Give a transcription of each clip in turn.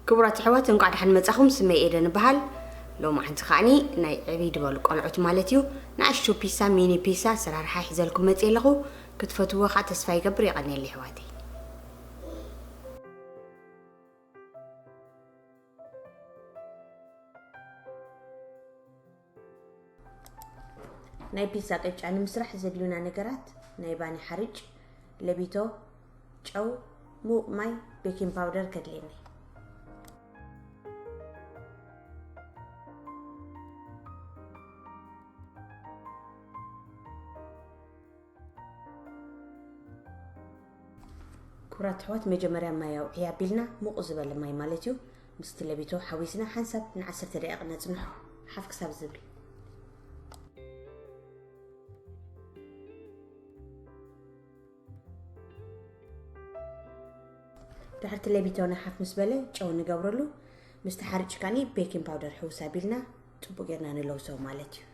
ክቡራት ኣሕዋት፣ እንቋዕ ደሓን መጻኹም። ስመይ ኤደን እበሃል። ሎማዓንቲ ከዓኒ ናይ ዕብይ ዝበሉ ቆልዑት ማለት እዩ፣ ንኣሽቱ ፒሳ፣ ሚኒ ፒሳ ኣሰራርሓ ሒዘልኩም መጽየ ኣለኹ። ክትፈትውዎ ከኣ ተስፋ ይገብር። የቐንየለይ ኣሕዋተይ። ናይ ፒዛ ቅጫ ንምስራሕ ዘድልዩና ነገራት፣ ናይ ባኒ ሓርጭ፣ ለቢቶ፣ ጨው፣ ሙቕ ማይ፣ ቤኪንግ ፓውደር ከድልየና እዩ። ክቡራት ኣሕዋት፣ መጀመርያ ማይ ኣውዕይ ኣቢልና፣ ሙቕ ዝበለ ማይ ማለት እዩ፣ ምስቲ ለቢቶ ሓዊስና ሓንሳብ ንዓሰርተ ደቂቕ ነጽንሖ፣ ሓፍ ክሳብ ዝብል። ድሕርቲ ለቢቶና ሓፍ ምስ በለ፣ ጨው ንገብረሉ፣ ምስቲ ሓርጭ ካኒ ቤኪንግ ፓውደር ሕውስ ኣቢልና፣ ጽቡቕ ጌርና ንለውሶ ማለት እዩ።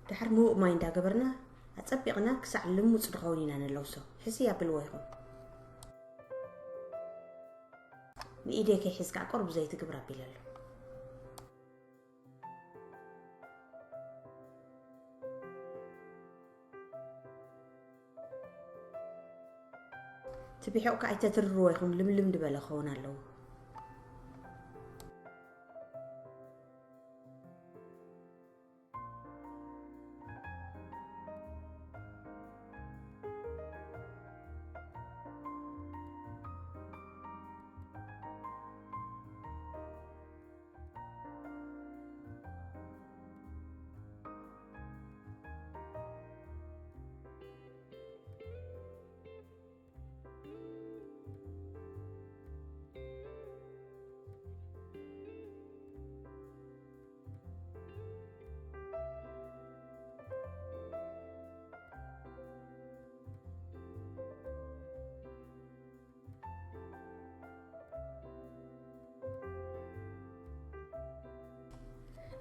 ድሓር ምዉቕ ማይ እንዳገበርና ኣጸቢቕና ክሳዕ ልሙጽ ድኸውን ኢና ንለውሶ። ሕስይ ኣብልዎ ኢኹም። ንኢደይ ከይሕዝ ከኣ ቁሩብ ዘይቲ ግብር ኣቢለ ኣለኹ። እቲ ቢሒቕ ከኣ ኣይተትርርዎ ኢኹም፣ ልምልም ዝበለ ክኸውን ኣለዎ።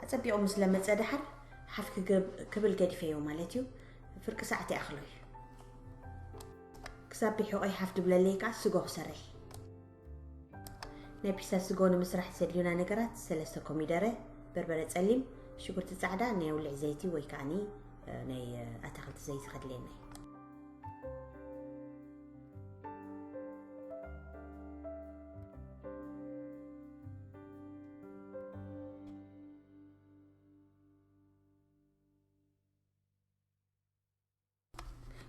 ኣጸቢቑ ምስ ለመጸ ደሓር ሓፍ ክገብ-፣ ክብል ገዲፈዮ ማለት እዩ። ፍርቂ ሰዓት ይኣኽሎ እዩ። ክሳብ ቢሑቐይ ሓፍ ድብለለይ ከኣ ስጎ ክሰርሕ። ናይ ፒሳ ስጎ ንምስራሕ ዘድልዩና ነገራት፣ ሰለስተ ኮሚደረ፣ በርበረ ጸሊም፣ ሽጉርቲ ጻዕዳ፣ ናይ ውልዒ ዘይቲ ወይ ከኣኒ፣ እ፣ ናይ፣ እ፣ ኣታኽልቲ ዘይቲ ከድልየና እዩ።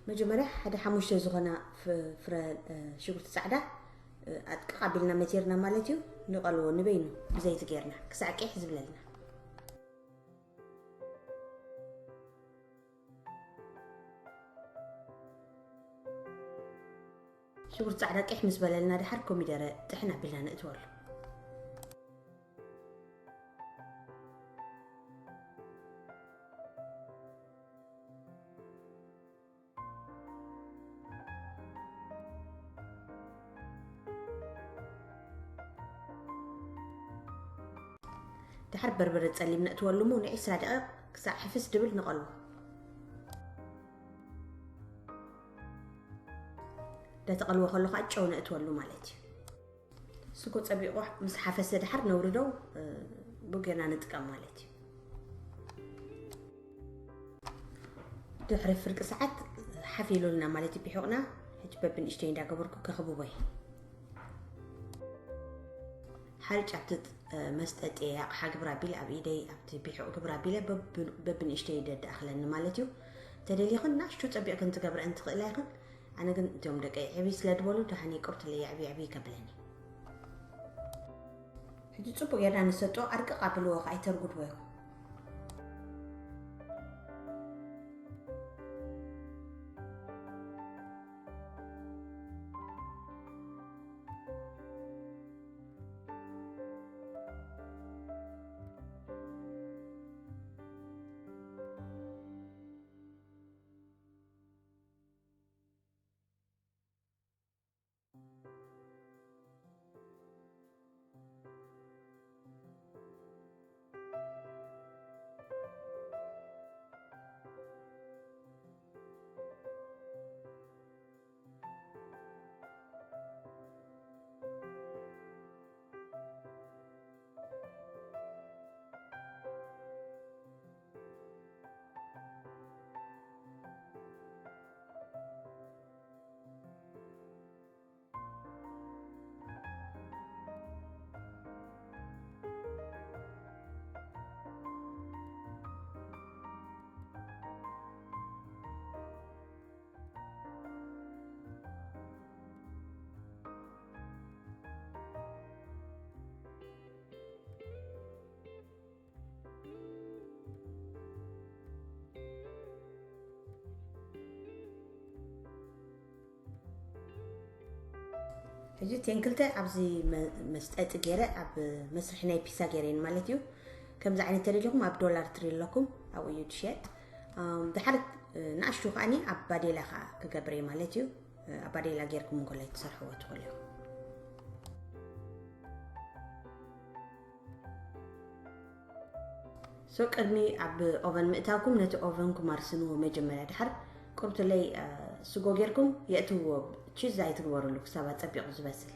መጀመርያ ሓደ ሓሙሽተ ዝኾና ፍ-፣ ፍረ፣ እ፣ ሽጉርቲ ጻዕዳ፣ እ፣ ኣጥቅቕ ኣቢልና መቲርና ማለት እዩ። ንቐልዎ ንበይኑ ብዘይቲ ጌርና ክሳዕ ቂሕ ዝብለልና። ሽጉርቲ ጻዕዳ ቂሕ ምስ በለልና ደሓር ኮሚደረ ጥሕን ኣቢልና ነእትወሉ። ድሓር በርበረ ጸሊም ነእትወሉ እሞ ንዒስራ ደቂቕ ክሳዕ ሕፍስ ድብል ንቐልዎ። ዳተቐልዎ ከሎ ከዓ ጨው ነእትወሉ ማለት እዩ። ስጎ ጸቢቑ ምስ ሓፈሰ ድሓር ነውርዶ፣ እ፣ ቡጌና ንጥቀም ማለት እዩ። ድሕሪ ፍርቂ ሰዓት ሓፍ ኢሉልና ማለት እዩ ቢሑቕና። ሕጂ በብንእሽተይ እንዳገበርኩ ከኽብቦ እየ። ሓርጭ ኣብቲ፣ እ፣ መስጠጢ ኣቕሓ ግብር ኣቢለ፣ ኣብ ኢደይ ኣብቲ ቢሑቕ ግብር ኣቢለ በብ-፣ በብንእሽተይ ደድኣኽለኒ ማለት እዩ። ተደሊኽን ናሽቱ ጸቢቕክን ትገብረአን ትኽእላ ኢኽን። ኣነ ግን እቶም ደቀይ ዕብይ ስለ ዝበሉ ደሓን ይቅርትለይ፣ ዕብይ ዕብይ ከብለኒ። ሕጂ ጽቡቅ ጌርና ንሰጦ፣ ኣርቅቕ ኣብልዎ፣ ከኣ ኣይተርጉድዎ ኢኹም። ሕጂ ቴን ክልተ ኣብዚ መ- መስጠጢ ገይረ ኣብ መስርሒ ናይ ፒሳ ገይረን ማለት እዩ። ከምዚ ዓይነት ተደሊኹም ኣብ ዶላር ትሪ ኣለኩም ኣብኡ እዩ ትሸጥ። ኣም፣ ድሓር እ፣ ንኣሽቱ ከዓኒ ኣብ ባዴላ ከዓ ክገብር እየ ማለት እዩ። እ፣ ኣብ ባዴላ ገይርኩም እንኮላይ ትሰርሕዎ ትኽእሉ ኢኹም። ሶ ቅድሚ ኣብ ኦቨን ምእታውኩም ነቲ ኦቨንኩም ኣርስንዎ መጀመርያ። ድሓር ቁርብትለይ እ፣ ስጎ ጌርኩም የእትውዎ። ቺዝ ኣይትግበሩሉ ክሳብ ኣጸቢቑ ዝበስል።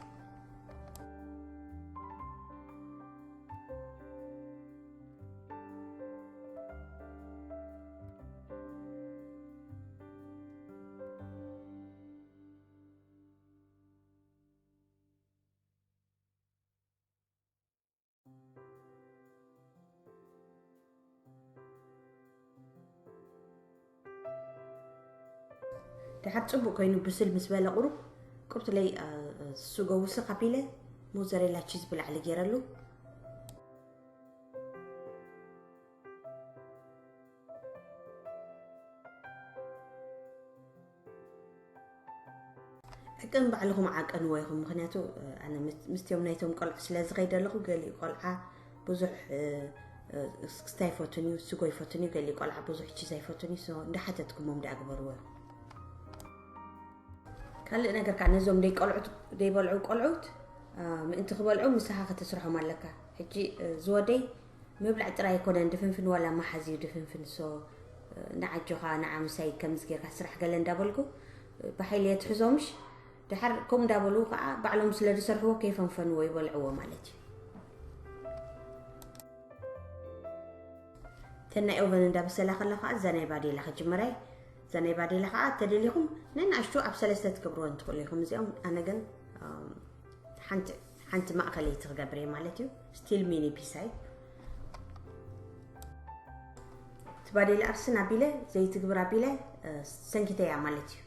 ድሓር ጽቡቅ ኮይኑ ብስል ምስ በለ ቁሩብ ቁርብትለይ እ፣ እ፣ ስጎ ውስኽ ኣቢለ ሞዘሬላ ቺዝ ብላዕሊ ገይረሉ። ዕቅን ባዕልኹም ዓቀንዎ ኢኹም። ምኽንያቱ እ፣ ኣነ ምስ- ምስቲኦም ናይቶም ቆልዑ ስለ ዝኸይድ ኣለኹ፣ ገሊኡ ቆልዓ ብዙሕ እ፣ እ፣ እስክስታ ይፈቱን እዩ፣ ስጎ ይፈቱን እዩ፣ ገሊኡ ቆልዓ ብዙሕ ቺዝ ኣይፈቱን እዩ። ሶ እንዳሓተትኩሞም ደኣ ግበርዎ ኢኹም። ካልእ ነገር ከዓ ነዞም ደይቆልዑት ደይበልዑ ቆልዑት እ፣ ምእንቲ ክበልዑ ምሳኻ ከተስርሖም ኣለካ። ሕጂ እ፣ ዝወደይ ምብላዕ ጥራይ ኣይኮነን ድፍንፍን ዋላ መሓዝ እዩ ድፍንፍን። ሶ እ፣ ንዓጆኻ ንዓ ምሳይ ከምዚ ጌርካ ስራሕ ገለ እንዳበልኩ እ፣ ብሓይሊ እየ ትሕዞምሽ። ድሓር ከምኡ እንዳበሉ ከዓ ባዕሎም ስለ ዝሰርሕዎ ከይፈንፈንዎ ይበልዕዎ ማለት እዩ። ተን ናይ ኦቨን እንዳበሰላ ከላ ከዓ እዛ ናይ ባዴላ ክጅምራይ። እዛ ናይ ባዴላ ከዓ ተደሊኹም ነንኣሽቱ ኣብ ሰለስተ ትገብርወን ትኽእሉ ኢኹም። እዚኦም ኣነ ግን ኣም፣ ሓንቲ ሓንቲ ማእኸለይቲ ክገብር እየ ማለት እዩ። ስቲል ሚኒ ፒሳ እዩ። እቲ ባዴላ ኣርስን ኣቢለ ዘይትግብር ኣቢለ እ፣ ሰንኪተያ ማለት እዩ።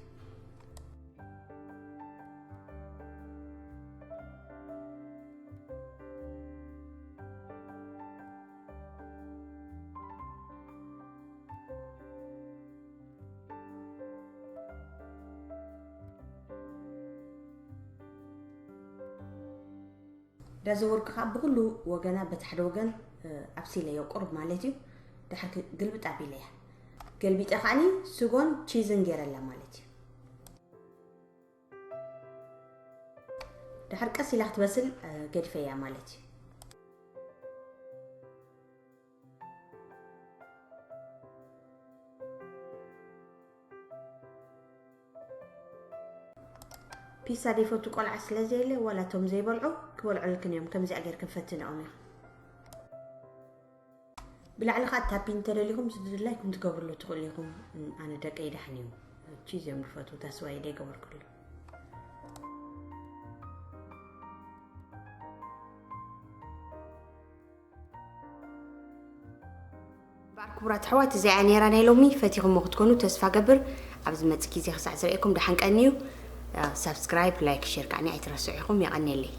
ዳዘወርኩ ከዓ ብኩሉ ወገና በቲ ሓደ ወገን እ፣ ኣብሲለዮ ቁርብ ማለት እዩ። ድሓር ክ- ግልብጥ ኣቢለያ ገልቢጠ ከዓኒ ስጎን ቺዝን ገይረላ ማለት እዩ። ድሓር ቀስ ኢላ ክትበስል እ፣ ገዲፈያ ማለት እዩ። ፒሳ ዘይፈቱ ቆልዓ ስለ ዘየለ ዋላ እቶም ዘይበልዑ ክበልዑልክን እዮም። ከምዚኣ ጌርክን ፈትንኦም ኢኹም። ብላዕሊ ከዓ ታፒ እንተደሊኹም ዝድላይኩም ትገብርሉ ትኽእሉ ኢኹም። ኣነ ደቀይ ዳሕን እዩ ቺዝ እዮም ዝፈትዉ ታስዋይ ደይገበርኩሉ። እምበኣር ክቡራት ኣሕዋት እዚኣ ነይራ ናይ ሎሚ። ፈቲኹሞ ክትኮኑ ተስፋ ገብር። ኣብ ዝመጽእ ግዜ ክሳዕ ዝርእየኩም ደሓን ቀንዩ። ሳብስክራይብ፣ ላይክ፣ ሼር ከዓኒ ኣይትረስዑ ኢኹም። የቐንየለይ።